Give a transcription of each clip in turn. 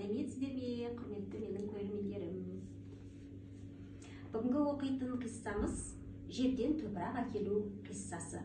Сәлеметсіздер ме, құрметті менің көрермендерім! Бүгінгі оқитын қиссамыз — жерден топырақ әкелу қиссасы.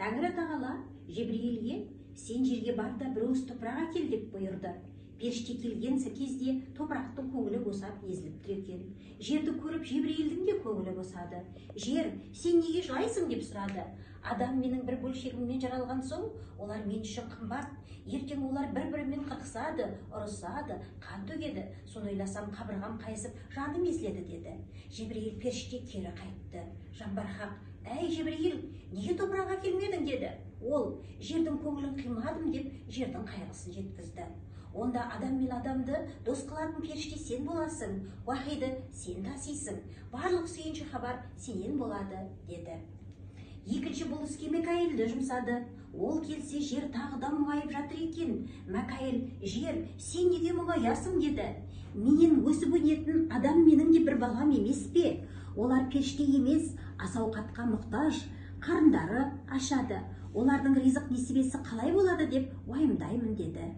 Тәңірі тағала Жебірейілге: «Сен жерге бар да, бір уыс топырақ әкел», — деп бұйырды. Періште келген кезде топырақтың көңілі босап, езіліп тұр екен. Жерді көріп, Жебірейілдің де көңілі босады. Жер: «Сен неге жылайсың?» — деп сұрады. «Адам менің бір бөлшегімнен жаралған соң, олар мен үшін қымбат. Ертең олар бір бірімен қырқысады, ұрысады, қан төгеді. Соны ойласам, қабырғам қайысып, жаным езіледі», — деді. Жебірейіл періште кері қайтты. Жаббар Хақ: «Әй, Жебірейіл, неге топырақ әкелмедің?» — деді. Ол: «Жердің көңілін қимадым», — деп, жердің қайғысын жеткізді. «Онда адам мен адамды дос қылатын періште сен боласың, уахиді сен тасисың, барлық сүйінші хабар сенен болады», — деді. Екінші бұл іске Мәкәйілді жұмсады. Ол келсе, жер тағы да мұңайып жатыр екен. Мәкәйіл: «Жер, сен неге мұңаясың?» — деді. «Менен өсіп өнетін адам менің де бір балам емес пе? Олар періште емес, ас ауқатқа мұқтаж, қарындары ашады. Олардың ризық несібесі қалай болады деп уайымдаймын», — деді.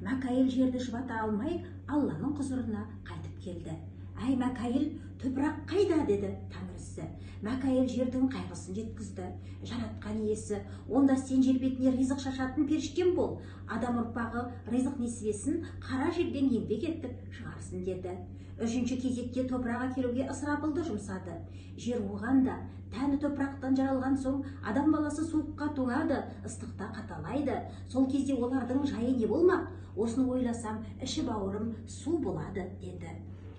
Мәкәйіл жерді жұбата алмай, Алланың құзырына қайтып келді. «Әй, Мәкәйіл, топырақ қайда?» — деді Тәңірісі. Мәкәйіл жердің қайғысын жеткізді. Жаратқан Иесі: «Онда сен жер бетіне ризық шашатын періштем бол. Адам ұрпағы ризық несібесін қара жерден еңбек етіп шығарсын», — деді. Үшінші кезекте топырақ әкелуге Ысырапылды жұмсады. Жер оған да: «Тәні топырақтан жаралған соң, адам баласы суыққа тоңады, ыстықта қаталайды. Сол кезде олардың жайы не болмақ? Осыны ойласам, іші бауырым су болады», — деді.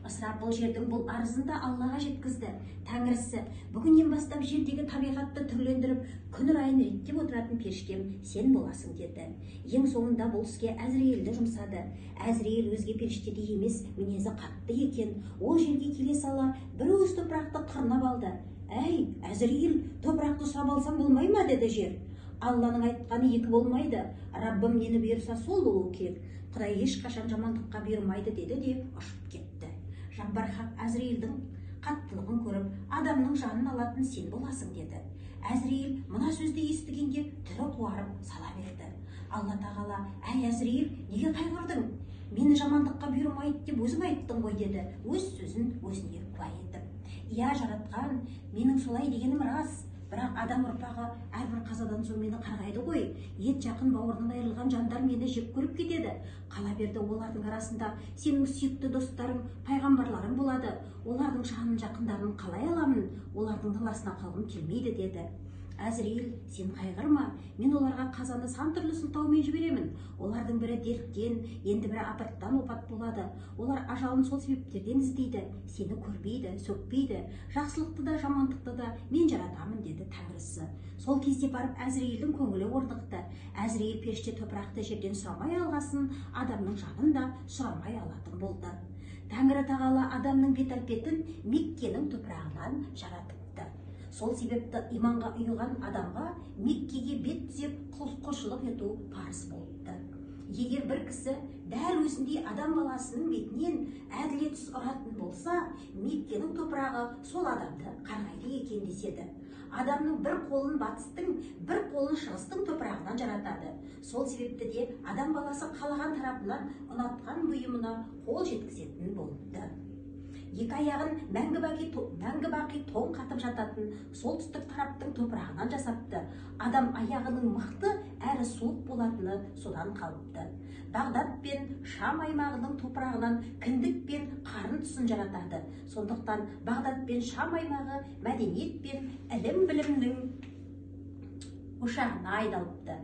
Ысырапыл жердің бұл арызын да Аллаға жеткізді. Тәңірісі: «Бүгіннен бастап жердегі табиғатты түрлендіріп, күн райын реттеп отыратын періштем сен боласың», — деді. Ең соңында бұл іске Әзірейілді жұмсады. Әзірейіл өзге періштедей емес, мінезі қатты екен. Ол жерге келе сала бір уыс топырақты қырнап алды. «Әй, Әзірейіл, топырақты сұрап алсам болмай ма?» — деді жер. «Алланың айтқаны екі болмайды. Раббым нені бұйырса, сол болуы керек. Құдай ешқашан жамандыққа бұйырмайды», — деді де, ұшып кетті. Жаббар Хақ Әзірейілдің қаттылығын көріп: «Адамның жанын алатын сен боласың», — деді. Әзірейіл мына сөзді естігенде түрі қуарып сала берді. Алла тағала: «Әй, Әзірейіл, неге қайғырдың? Мені жамандыққа бұйырмайды деп өзің айттың ғой», — деді, өз сөзін өзіне куә етіп. «Иә, Жаратқан, менің солай дегенім рас. Бірақ адам ұрпағы әрбір қазадан соң мені қарғайды ғой. Ет жақын, бауырынан айырылған жандар мені жек көріп кетеді. Қала берді, олардың арасында сенің сүйікті достарың, пайғамбарларың болады. Олардың жанын, жақындарын қалай аламын? Олардың таласына қалғым келмейді», — деді. «Әзірейіл, сен қайғырма. Мен оларға қазаны сан түрлі сылтаумен жіберемін. Олардың бірі дерттен, енді бірі апаттан опат болады. Олар ажалын сол себептерден іздейді, сені көрмейді, сөкпейді. Жақсылықты да, жамандықты да мен жаратамын», — деді Тәңірісі. Сол кезде барып Әзірейілдің көңілі орнықты. Әзірейіл періште топырақты жерден сұрамай алғасын, адамның жанын да сұрамай алатын болды. Тәңірі тағала адамның бет әлпетін Меккенің топырағынан жаратыпты. Сол себепті иманға ұйыған адамға Меккеге бет түзеп, құлшылық ету парыз болыпты. Егер бір кісі дәл өзіндей адам баласының бетінен әділетсіз ұратын болса, Меккенің топырағы сол адамды қарғайды екен деседі. Адамның бір қолын батыстың, бір қолын шығыстың топырағынан жаратады. Сол себепті де адам баласы қалаған тарапынан ұнатқан бұйымына қол жеткізетін болыпты. Екі аяғын мәңгі бақи тоң қатып жататын солтүстік тараптың топырағынан жасапты. Адам аяғының мықты әрі суық болатыны содан қалыпты. Бағдат пен Шам аймағының топырағынан кіндік пен қарын тұсын жаратады. Сондықтан Бағдат пен Шам аймағы мәдениет пен ілім білімнің ошағына айналыпты.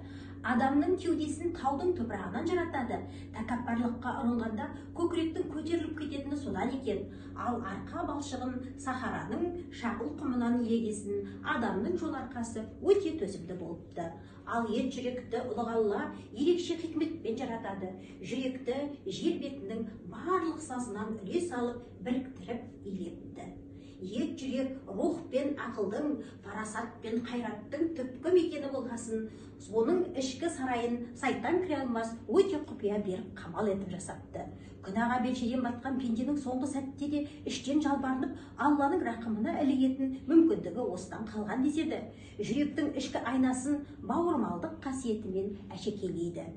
Адамның кеудесін таудың топырағынан жаратады. Тәкаппарлыққа ұрынғанда көкіректің көтеріліп кететіні содан екен. Ал арқа балшығын Сахараның шағыл құмынан илегесін, адамның жон арқасы өте төзімді болыпты. Ал ет жүректі ұлық Алла ерекше хикметпен жаратады. Жүректі жер бетінің барлық сазынан үлес алып, біріктіріп илепті. Ет жүрек рух пен ақылдың, парасат пен қайраттың түпкі мекені болғасын, оның ішкі сарайын сайтан кіре алмас өте құпия, берік қамал етіп жасапты. Күнәға белшеден батқан пенденің соңғы сәтте де іштен жалбарынып, Алланың рақымына ілігетін мүмкіндігі осыдан қалған деседі. Жүректің ішкі айнасын бауырмалдық қасиетімен әшекейлейді.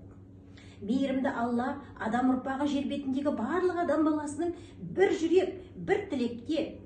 Мейірімді Алла адам ұрпағы жер бетіндегі барлық адам баласының бір жүрек, бір тілекте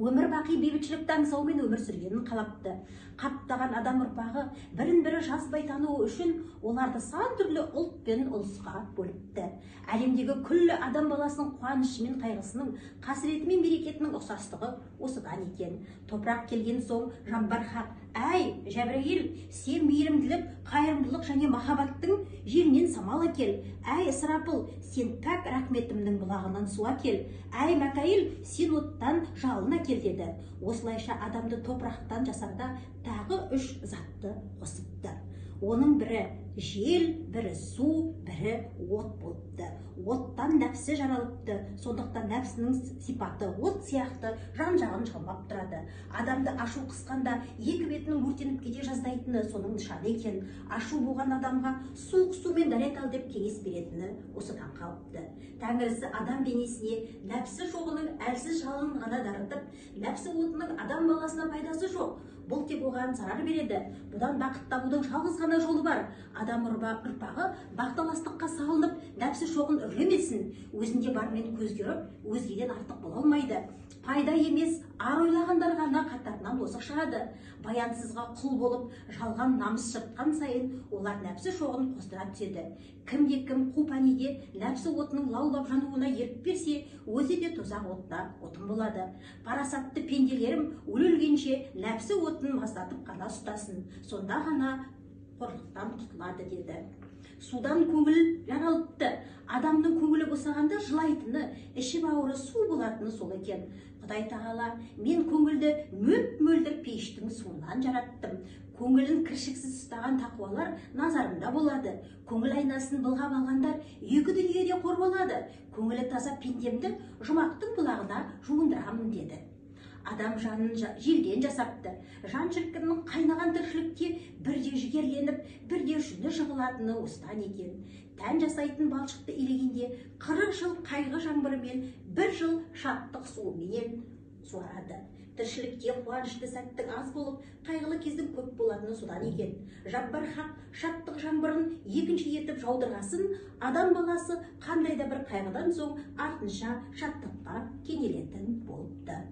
өмір бақи бейбітшілікті аңсаумен өмір сүргенін қалапты. Қаптаған адам ұрпағы бірін-бірі жазбай тануы үшін оларды сан түрлі ұлт пен ұлысқа бөліпті. Әлемдегі күллі адам баласының қуанышы мен қайғысының, қасіреті мен берекетінің ұқсастығы осыдан екен. Топырақ келген соң Жаббар Хақ: «Әй, Жәбірейіл, сен мейірімділік, қайырымдылық және махаббаттың желінен самал әкел. Әй, Ысырапыл, сен пәк рахметімнің бұлағынан су әкел. Әй, Мәкәйіл, сен оттан жалын әкел», – деді. Осылайша адамды топырақтан жасарда тағы үш затты қосыпты. Оның бірі жел, бірі су, бірі от болыпты. Оттан нәпсі жаралыпты, сондықтан нәпсінің сипаты от сияқты жан-жағын жалмап тұрады. Адамды ашу қысқанда екі бетінің өртеніп кете жаздайтыны соның нышаны екен. Ашу болған адамға суық сумен дәрет ал деп кеңес беретіні осыдан қалыпты. Тәңірісі адам денесіне нәпсі жоғының әлсіз жалынын ғана дарытып, нәпсі отының адам баласына пайдасы жоқ, бұл тек оған зарар береді. Бұдан бақыт табудың жалғыз ғана жолы бар. Адам ұрпағы бақталастыққа салынып, нәпсі шоғын үрлемесін. Өзінде бармен көзге ұрып, өзгеден артық бола алмайды. Пайда емес, ар ойлағандар ғана қатарынан озық шығады. Баянсызға құл болып, жалған намыс жыртқан сайын олар нәпсі шоғын қоздыра түседі. Кімде кім қу пәниге нәпсі отының лаулап жануына ерік берсе, өзі де тозақ отына отын болады. Парасатты пенделерім өле-өлгенше нәпсі отын маздатып қана ұстасын, сонда ғана қорлықтан құтылады, деді. Судан көңіл жаралыпты. Адамның көңілі босағанда жылайтыны, іші бауыры су болатыны сол екен. Құдай тағала: «Мен көңілді мөп-мөлдір пейіштің суынан жараттым. Көңілін кіршіксіз ұстаған тақуалар назарымда болады. Көңіл айнасын былғап алғандар екі дүниеде қор болады. Көңілі таза пендемді жұмақтың бұлағына жуындырамын», – деді. Адам жанын желден жасапты. Жан шіркіннің қайнаған тіршілікте бірде жігерленіп, бірде жүні жығылатыны осыдан екен. Тән жасайтын балшықты илегенде 40 жыл қайғы жаңбырымен, бір жыл шаттық суыменен суарады. Тіршілікте қуанышты сәттің аз болып, қайғылы кездің көп болатыны содан екен. Жаббар Хақ шаттық жаңбырын екінші етіп жаудырғасын, адам баласы қандай да бір қайғыдан соң артынша шаттыққа кенелетін болыпты.